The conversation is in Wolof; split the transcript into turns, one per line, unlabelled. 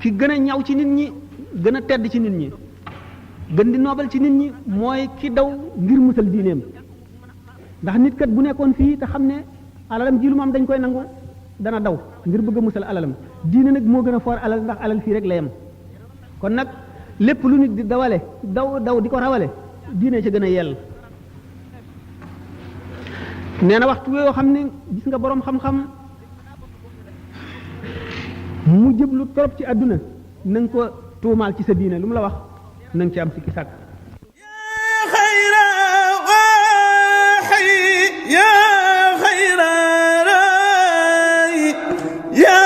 ki gën a ñaw ci nit ñi gën a tedd ci nit ñi gën di noobal ci nit ñi mooy ki daw ngir musal diineem ndax nit kat bu nekkoon fii te xam ne alalam ji lu mu am dañ koy nangu dana daw ngir bëgg a musal alalam diine nag moo gën a foor alal ndax alal fii rek la yem kon nag lépp lu nit di dawale daw di ko rawale diine ca gën a yell nee na waxtu yoo xam ne gis nga boroom xam-xam mu jëblu trop ci àdduna na nga ko tuumaal ci sa diine lu mu la wax na nga ci am sikki sàkk
ya